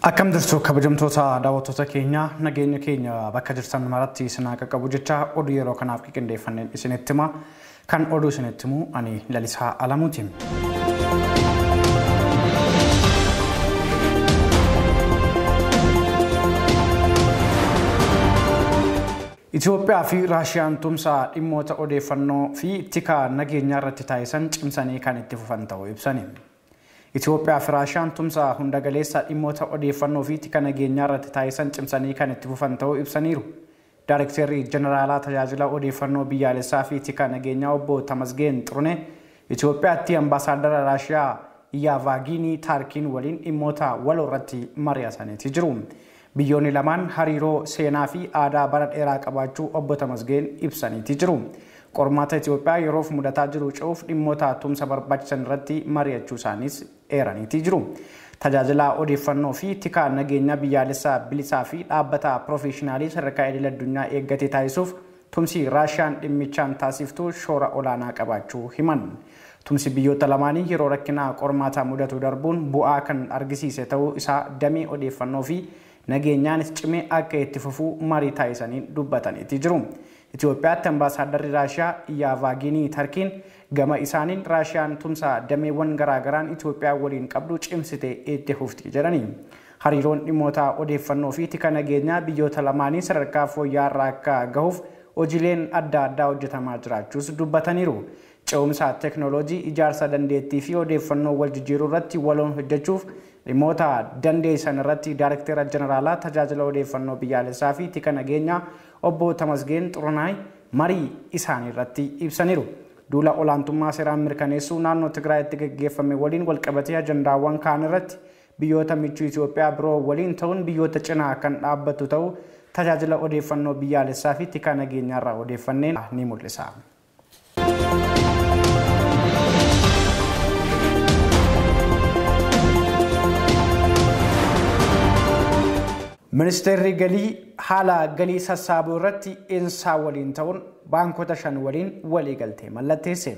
Akkam jirtu kabajamtoota daawwattoota keenya, nageenya keenya bakka jirtan maratti isin haa qaqqabu jecha oduu yeroo kanaaf qindeeffanneen isinitti hima. Kan oduu isinitti himu ani Lalisaa Alamuuti. Itoophiyaa fi Raashiyaan tumsa dhimmoota odeeffannoo fi tika nageenyaa irratti taasisan cimsanii kan itti fufan ta'uu ibsani. Itoophiyaa fi Raashiyaan tumsa hunda galeessa dhimmoota odeeffannoo fi tika nageenyaa irratti taasisan cimsanii kan itti fufan ta'uu ibsaniiru. Daarektarri Jeneraalaa Tajaajila Odeeffannoo Biyyaalessaa fi Tika Nageenyaa Obbo Tamasgeen Xirunee Itoophiyaatti Ambaasaaddara Raashiyaa Iyyaavaagiinii Taarkiin waliin dhimmoota waloo irratti mari'ataniiti jiru. Biyyoonni lamaan hariiroo seenaa fi aadaa bara dheeraa qabaachuu Obbo Tamasgeen ibsaniiti jiru. Qormaata Itoophiyaa yeroof mudataa jiru ce'uuf dhimmoota tumsa barbaachisan irratti mari'achuu isaaniis eeraniiti jiru. Tajaajila odeeffannoo fi tika nageenyaa biyyaalessaa bilisaa fi dhaabbata piroofeeshinaalii sadarkaa idil addunyaa eeggate taasisuuf tumsi Raashiyaan dhimmichaan taasiftu shoora olaanaa qabaachuu himan. Tumsi biyyoota lamaanii yeroo rakkinaa qormaataa mudatu darbuun bu'aa kan argisiise ta'uu isaa damee odeeffannoo fi nageenyaanis cimee akka itti fufuu marii taasisanii dubbataniiti jiru. Itoophiyaatti Ambaasaadarri Raashiyaa Iyyaavaagiinii Tarkiin gama isaaniin Raashiyaan tumsa dameewwan garaagaraan Itoophiyaa waliin qabdu cimsitee itti fufti jedhani. Hariiroon dhimmoota odeeffannoo fi tika nageenyaa biyyoota lamaanii sadarkaa fooyya'aa irra akka gahuuf hojiileen adda addaa hojjetamaa jiraachuus dubbataniiru. Ce'umsa teekinooloojii, ijaarsa dandeettii fi odeeffannoo wal jijjiiruu irratti waloon hojjechuuf dhimmoota dandeessan irratti Daarektara Jeneraalaa Tajaajila Odeeffannoo Biyyaalessaa fi Tika Nageenyaa Obbo Tamasgeen Xurunaay marii isaanii irratti ibsaniiru. Duula olaantummaa seeraan mirkaneessuu naannoo Tigraayitti gaggeeffame waliin walqabatee ajandaawwan kaan irratti biyyoota michuu Itoophiyaa biroo waliin ta'uun biyyoota cinaa kan dhaabbattu ta'uu tajaajila odeeffannoo biyyaalessaa fi tika nageenyaa irraa odeeffanneen ni mul'isa. Ministeerri galii haala galii sassaabuu irratti insaa waliin ta'uun baankota 5 waliin waliigaltee mallatteesse.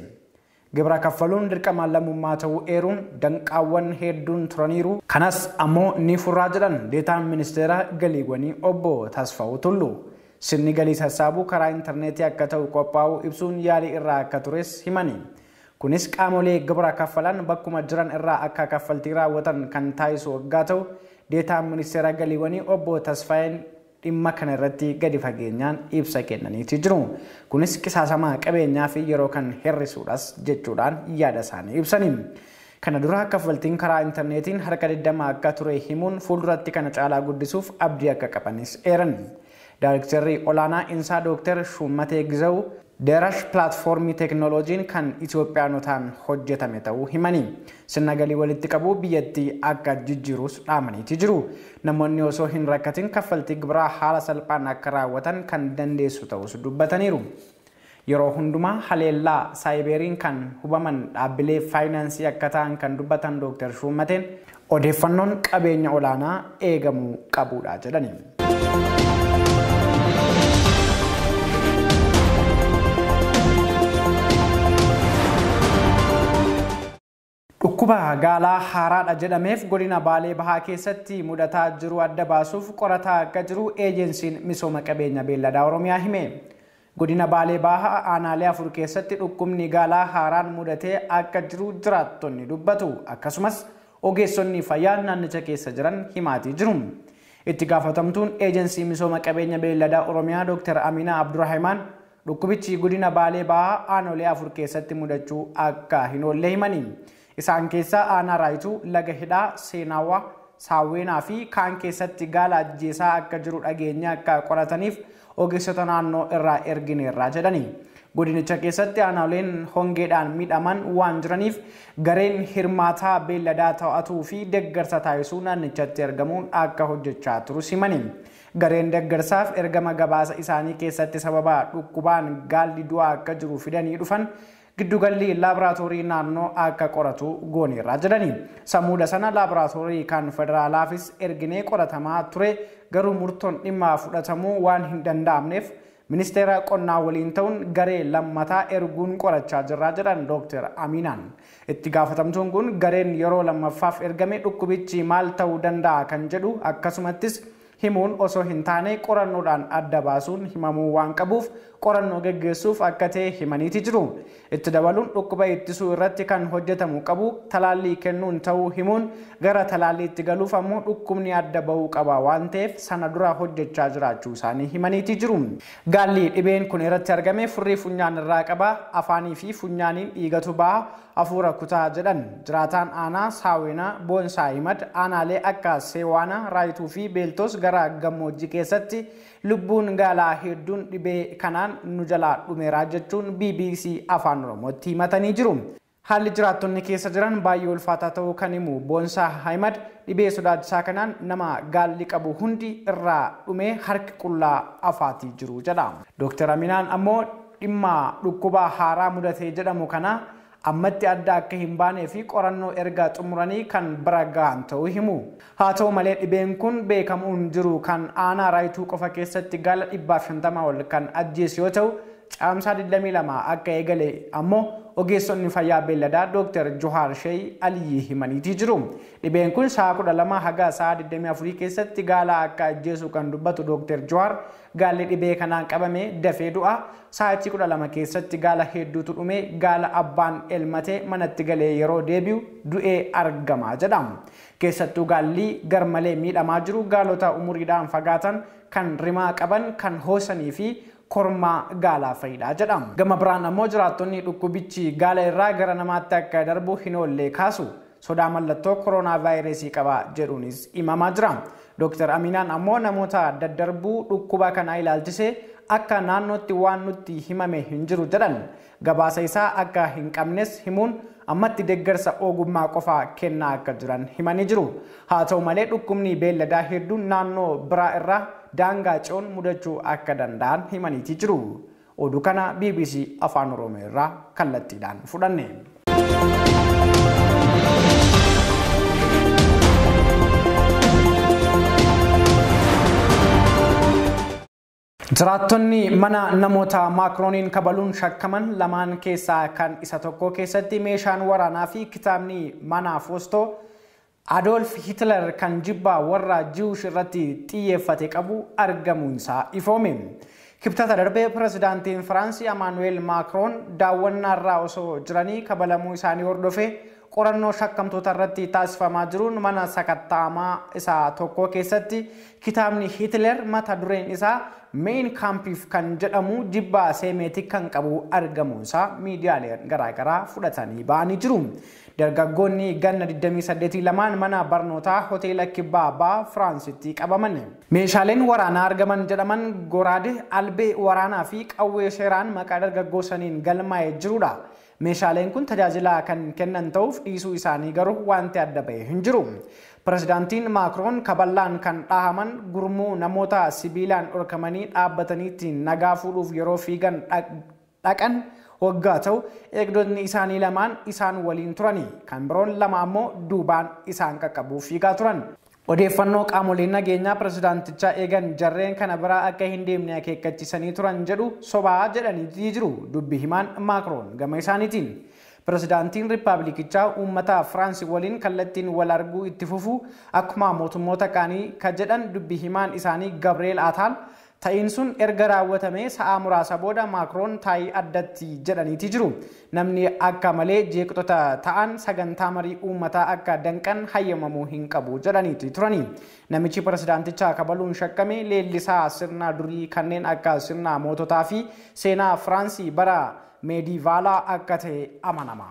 Gibira kaffaluun dirqama lammummaa ta'uu eeruun danqaawwan hedduun turaniiru. Kanas ammoo ni furraa jedhan deetaan ministeera galiiwwanii Obbo Tasfaa'uu Tullu. Sirni galii sassaabuu karaa intarneetii akka ta'u qophaa'uu ibsuun yaalii irraa akka tures himani. Kunis qaamolee gibira kaffalan bakkuma jiran irraa akka kaffaltii raawwatan kan taasisu waggaa ta'u deetaan ministeera galiiwwanii Obbo Tasfaa'een dhimma kana irratti gadi fageenyaan ibsa kennaniiti jiru. Kunis qisaasama qabeenyaa fi yeroo kan hir'isuudhas jechuudhaan yaada isaanii ibsani. Kana dura kaffaltiin karaa intarneetiin harka 20 akka ture himuun fuulduratti kana caalaa guddisuuf abdii akka qabanis eeran. Daarektarri olaanaa Insaa Dooktar Shummatee Gizaw Derash pilaatfoormii teekinooloojiin kan Itoophiyaanotaan hojjetame ta'uu himani. Sirna galii walitti qabuu biyyattii akka jijjiirus dhaamaniiti jiru. Namoonni osoo hin rakkatin kaffaltii gibiraa haala salphaan akka raawwatan kan dandeessu ta'us dubbataniiru. Yeroo hundumaa haleellaa saayiberiin kan hubaman dhaabbilee faayinaansii akka ta'an kan dubbatan Dooktar Shummateen odeeffannoon qabeenya olaanaa eegamuu qabudha jedhani. Dhukkuba gaalaa haaraadha jedhameef godina Baalee Bahaa keessatti mudataa jiru adda baasuuf qorataa akka jiru eejensiin misooma qabeenya beelladaa Oromiyaa hime. Godina Baalee Bahaa aanaalee 4 keessatti dhukkubni gaalaa haaraan mudatee akka jiru jiraattonni dubbatu. Akkasumas ogeessonni fayyaa naannicha keessa jiran himaatii jiru. Itti gaafatamtuun eejensii misooma qabeenya beelladaa Oromiyaa Dr. Aminaa Abdurrahimaan dhukkubichi godina Baalee Bahaa aanolee 4 keessatti mudachuu akka hin oolle himani. Isaan keessaa aanaa Raayituu, Laga Hidhaa, Seenaawaa, Saawweenaa fi kaan keessatti gaala ajjeesaa akka jiru dhageenya akka qorataniif ogeessota naannoo irraa ergineerraa jedhani. Godinicha keessatti aanaaleen hongeedhaan miidhaman waan jiraniif gareen hirmaataa beelladaa to'atuu fi deeggarsa taasisuu naannichatti ergamuun akka hojjechaa turus himani. Gareen deeggarsaaf ergama gabaasa isaanii keessatti sababa dhukkubaan gaalli du'aa akka jiru fidanii dhufan giddugalli laaboraatoorii naannoo akka qoratu gooneerraa jedhani. Samuuda sana laaboraatoorii kan federaalaafis erginee qoratamaa ture garuu murtoon dhimma fudhatamuu waan hin danda'amneef Ministeera qonnaa waliin ta'uun garee lammataa erguun qorachaa jirraa jedhan Dr. Aminaan. Itti gaafatamtuun kun gareen yeroo lammaffaaf ergame dhukkubichi maal ta'uu danda'a kan jedhu akkasumattis himuun osoo hin taane qorannoodhaan adda baasuun himamuu waan qabuuf qorannoo geggeessuuf akka ta'e himaniiti jiru. Itti dabaluun dhukkuba ittisuu irratti kan hojjetamu qabu talaallii kennuun ta'uu himuun gara talaalliitti galuuf ammoo dhukkubni adda bahuu qaba waan ta'eef sana dura hojjechaa jiraachuu isaanii himaniiti jiru. Gaalli dhibeen kun irratti argame furrii funyaan irraa qaba, afaanii fi funyaaniin dhiigatu baha, hafuura kutaa jedhan. Jiraataan aanaa Saawinaa Boonsaa Himad aanaalee akka Seewaanaa, Raayituu fi Beeltoos gara gammoojjii keessatti lubbuun gaalaa hedduun dhibee kanaan nu jalaa dhumeeraa jechuun BBC Afaan Oromootti himatanii jiru. Haalli jiraattonni keessa jiran baay'ee ulfaataa ta'uu kan himu Boonsaa Ahimad dhibee sodaachisaa kanaan nama gaalli qabu hundi irraa dhumee harki qullaa afaatii jiru jedha. Dr. Aminaan ammoo dhimma dhukkuba haaraa mudatee jedhamu kana ammatti adda akka hin baanee fi qorannoo erga xumuranii kan bira gahan ta'uu himu. Haa ta'u malee dhibeen kun beekamuun jiru kan aanaa Raayituu qofa keessatti gaala 150 ol kan ajjeese yoo ta'u caamsaa 22 akka eegale ammoo ogeessonni fayyaa beelladaa Dr. Johaar Sheey Aliyyi himaniitii jiru. Dhibeen kun sa'a 12 haga sa'a 24 keessatti gaala akka ajjeesu kan dubbatu Dr. Johaar gaalli dhibee kanaan qabame dafee du'a. Sa'aatii 12 keessatti gaala hedduutu dhume, gaala abbaan elmatee manatti galee yeroo deebi'u du'ee argama jedha. Keessattuu gaalli garmalee miidhamaa jiru gaalota umuriidhaan fagaatan kan rimaa qaban kan hoosanii fi kormaa gaalaa fayidha jedhama. Gama biraan ammoo jiraattonni dhukkubichi gaala irraa gara namaatti akka darbu hin oolle kaasu. Sodaa mallattoo koronaa vaayirasii qaba jedhuunis himamaa jira. Dr. Aminaan ammoo namoota daddarbuu dhukkuba kanaa ilaalchisee akka naannootti waan nutti himame hin jiru jedhan. Gabaasa isaa akka hin qabnes himuun ammatti deeggarsa ogummaa qofaa kennaa akka jiran himanii jiru. Haa ta'u malee dhukkubni beelladaa hedduun naannoo biraa irraa daangaa ce'uun mudachuu akka danda'an himaniiti jiru. Oduu kana BBC Afaan Oromoo irraa kallattiidhaan fudhanne. Jiraattonni mana namoota Maakrooniin kabaluun shakkaman lamaan keessaa kan isa tokko keessatti meeshaan waraanaa fi kitaabni mana Foostoo Adolf Hitler kan jibbaa warra Jiwush irratti xiyyeeffate qabu argamuunsaa ifoome. Kibxata darbee pirezidaantiin Firaansii Amaanu'eel Maakroon daawwannaa irraa osoo jiranii kabalamuu isaanii hordofee qorannoo shakkamtoota irratti taasifamaa jiruun mana sakatta'amaa isaa tokko keessatti kitaabni Hitler mata dureen isaa Mein Kampf kan jedhamu jibbaa seemeetik kan qabu argamuunsaa miidiyaaleen garaagaraa fudhatanii ba'anii jiru. Dargaggoonni ganna 28 lamaan mana barnootaa hoteela Kibbaa Ba'aa Firaansitti qabaman. Meeshaaleen waraanaa argaman jedhaman goraadee, albee waraanaa fi qawwee seeraan maqaa dargaggoo saniin galmaa'ee jirudha. Meeshaaleen kun tajaajila kan kennan ta'uuf dhiisuu isaanii garuu wanti adda ba'e hin jiru. Pirezidaantiin Maakroon kaballaan kan dhahaman gurmuu namoota sibiilaan dhorkamanii dhaabbataniitti nagaa fuudhuuf yeroo fiigan dhaqan waggaa ta'u eegdotni isaanii lamaan isaan waliin turani. Kan biroon lama ammoo duubaan isaan qaqqabuuf fiigaa turan. Odeeffannoo qaamoleen nageenyaa pirezidaantichaa eegan jarreen kana biraa akka hin deemne akeekkachiisanii turan jedhu sobaa jedhanii jiru dubbi himaan Maakroon gama isaaniitiin. Pirezidaantiin Riippaabilikichaa uummata Firaansi waliin kallattiin wal arguu itti fufu akkuma mootummoota kaanii ka jedhan dubbi himaan isaanii Gabrieel Ataal ta'iin sun erga raawwatamee sa'a muraasa booda Maakroon taa'ii addatti jedhaniiti jiru. Namni akka malee jeeqxota ta'an sagantaa marii uummataa akka danqan hayyamamuu hin qabu jedhaniiti turani. Namichi pirezidaantichaa kabaluun shakkame leellisaa sirna durii kanneen akka sirna moototaa fi seenaa Firaansii bara meediivaalaa akka ta'e amanama.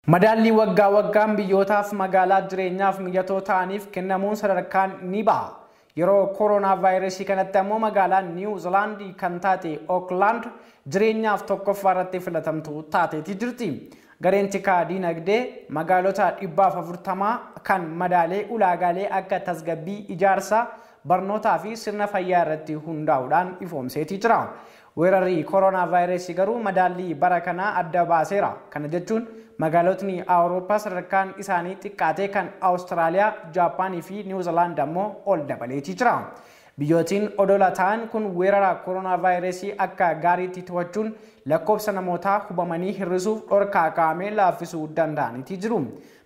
Madaalli waggaa waggaan biyyootaaf magaalaa jireenyaaf mijatoo ta'aniif kennamuun sadarkaan ni baha. Yeroo koronaa vaayirasii kanatti ammoo magaalaan Niiwu Zilaandii kan taate Ookland jireenyaaf tokkoffaa irratti filatamtu taateeti jirti. Gareen tikaa diinagdee magaalota 140 kan madaalee ulaagaalee akka tasgabbii ijaarsa barnootaa fi sirna fayyaa irratti hundaa'uudhaan ifoomseetii jira. Weerarri koronaa vaayirasii garuu madaallii bara kanaa adda baaseera. Kana jechuun magaalotni Awurooppaa sadarkaan isaanii xiqqaatee kan Awustiraaliyaa, Jaappaanii fi Niwuzilaand ammoo ol dabaleetii jira. Biyyootiin odola ta'an kun weerara koronaa vaayirasii akka gaariitti to'achuun lakkoofsa namootaa hubamanii hir'isuuf dhorkaa kaa'amee laaffisuu danda'aniitii jiru.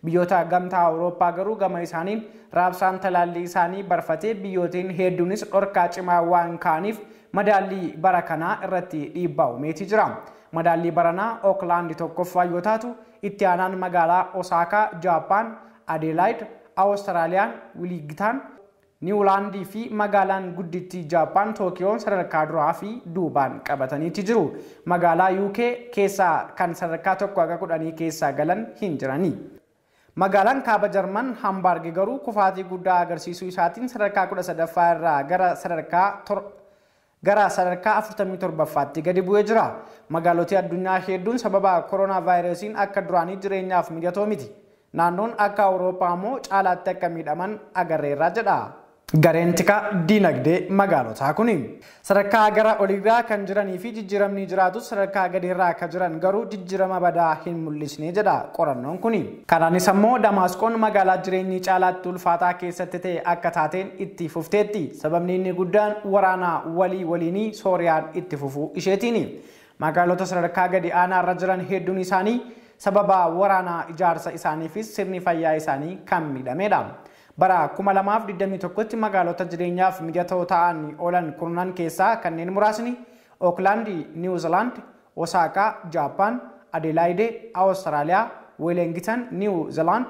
Biyyoota gamtaa Awurooppaa garuu gama isaaniin raabsaan talaallii isaanii barfatee biyyootiin hedduunis dhorkaa cimaa waan ka'aniif madaallii bara kanaa irratti dhiibbaa uumeetii jira. Madaallii baranaa Ooklaand tokkoffaa yoo taatu itti aanaan magaalaa Osaakaa, Jaappaan, Adelaide, Awustiraaliyaan, Wiligitaan, Niwulaandii fi magaalaan guddittii Jaappaan Tookiyoon sadarkaa duraa fi duubaan qabataniiti jiru. Magaalaa UK keessaa kan sadarkaa 1 hanga 10 keessaa galan hin jirani. Magaalaan kaaba Jarman Hamburg garuu kufaatii guddaa agarsiisuu isaatiin sadarkaa 13ffaa irraa gara sadarkaa 47ffaatti gadi bu'ee jira. Magaalotni addunyaa hedduun sababa koronaa vaayirasiin akka duraanii jireenyaaf mijatoo miti. Naannoon akka Awurooppaa immoo caalaatti akka miidhaman agarreerra jedha. Gareen tika diinagdee magaalotaa kuni sadarkaa gara oliirraa kan jiranii fi jijjiiramni jiraatus sadarkaa gadiirraa kan jiran garuu jijjiirama badaa hin mul'isne jedha qorannoon kuni. Kanaanis ammoo Damaasqoon magaalaa jireenyi caalaatti ulfaataa keessatti ta'e akka taateen itti fufteetti. Sababni inni guddaan waraana walii waliinii Sooriyaan itti fufuu isheetiini. Magaalota sadarkaa gadi aanaarra jiran hedduun isaanii sababa waraanaa ijaarsa isaaniifis sirni fayyaa isaanii kan miidhamedha. Bara 2021tti magaalota jireenyaaf mijatoo ta'an oolan kurnan keessaa kanneen muraasni Ookland, Niwuzilaand, Osaakaa, Jaappaan, Adelaide, Awustiraaliyaa, Weelington, Niwuzilaand,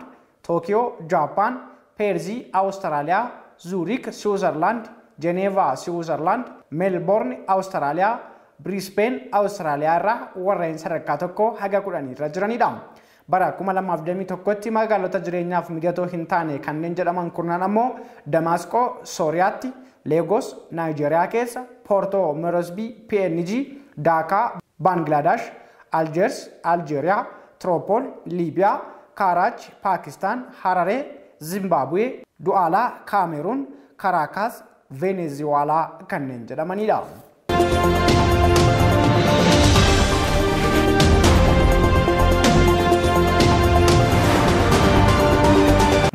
Tookiyoo, Jaappaan, Peerzii, Awustiraaliyaa, Zuurik, Siwiizerlaand, Jeneevaa, Siwiizerlaand, Meelboorn, Awustiraaliyaa, Brisbane, Awustiraaliyaa irraa warreen sadarkaa 1 haga 10 irra jiranidha. Bara 2021tti magaalota jireenyaaf mijatoo hin taane kanneen jedhaman kurnan ammoo Damaasqoo, Sooriyaatti, Leegos, Naayijeeriyaa keessa, Poortoo Moresby, PNG, Daakaa, Baangilaadesh, Aljeers, Aljeeriyaa, Tiroopol, Liibiyaa, Kaaraach, Paakistaan, Hararee, Zimbaabuwee, Du'aalaa, Kaameruun, Karaakaas, Venezuweelaa kanneen jedhamanidha.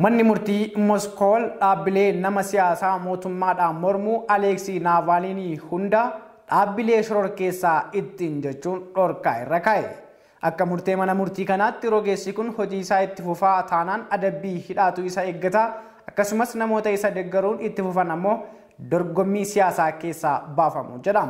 Manni murtii Moskool dhaabbilee nama siyaasaa mootummaadhaan mormuu Aleeksii Naavaaliinii hunda dhaabbilee shororkeessaa ittiin jechuun dhorkaa irra kaa'e. Akka murtee mana murtii kanaatti rogeessi kun hojii isaa itti fufaa taanaan adabbii hidhaatu isa eeggata. Akkasumas namoota isa deeggaruun itti fufan ammoo dorgommii siyaasaa keessaa baafamu jedha.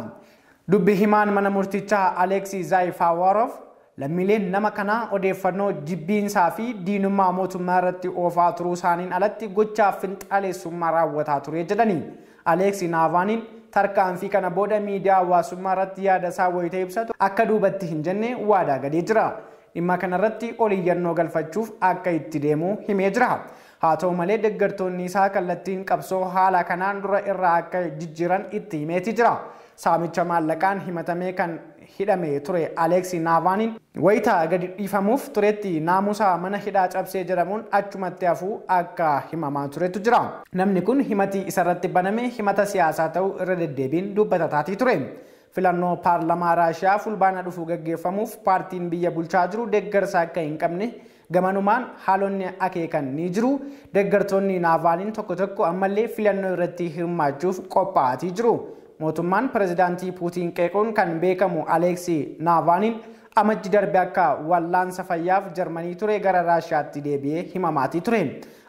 Dubbi himaan mana murtichaa Aleeksii Zaayifaawaarof lammiileen nama kanaa odeeffannoo jibbiinsaa fi diinummaa mootummaa irratti oofaa turuu isaaniin alatti gochaa finxaaleessummaa raawwataa ture jedhani. Aleeksii Naavaaniin tarkaanfii kana booda miidiyaa hawaasummaa irratti yaada isaa wayita ibsatu akka duubatti hin jenne waadaa galee jira. Dhimma kanarratti oliyyannoo galfachuuf akka itti deemu himee jira. Haa ta'u malee deeggartoonni isaa kallattiin qabsoo haala kanaan dura irraa akka jijjiiran itti himeeti jira. Saamicha maallaqaan himatamee kan hidhame ture Aleeksii Naavaaniin wayita gadi dhiifamuuf turetti naamusa mana hidhaa cabsee jedhamuun achumatti hafuu akka himamaa turetu jira. Namni kun himati isarratti baname himata siyaasaa ta'uu irra deddeebiin dubbatataatii ture. Filannoo paarlamaa Raashiyaa fulbaana dhufu gaggeeffamuuf paartiin biyya bulchaa jiru deeggarsa akka hin qabne gamanumaan haalonni akeekan ni jiru. Deeggartoonni Naavaaliin tokko tokko ammallee filannoo irratti hirmaachuuf qophaa'atii jiru. Mootummaan pirezidaantii Puutiin qeequun kan beekamu Aleeksii Naavaaniin amajji darbe akka wallaansa fayyaaf Jarmanii ture gara Raashiyaatti deebi'ee himamaatii ture.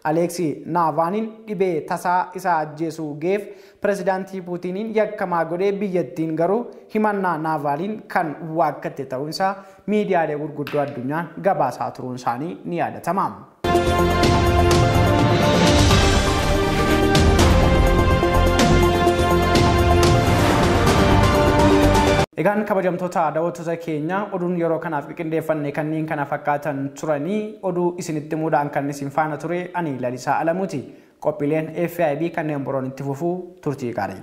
Aleeksii Naavaaniin dhibee tasaa isa ajjeesuu geef pirezidaantii Puutiniin yakkamaa godhee biyyattiin garuu himannaa Naavaaliin kan waakkatte ta'uun isaa miidiyaalee gurguddoo addunyaan gabaasaa turuun isaanii ni yaadatama. Egaan kabajamtoota daawwattoota keenya oduun yeroo kanaaf qindeeffanne kanneen kana fakkaatan turanii oduu isinitti muudaan kan isin faana ture ani Lalisaa Alamuuti. Qophiileen FIB kanneen biroon itti fufuu turtii gaarii.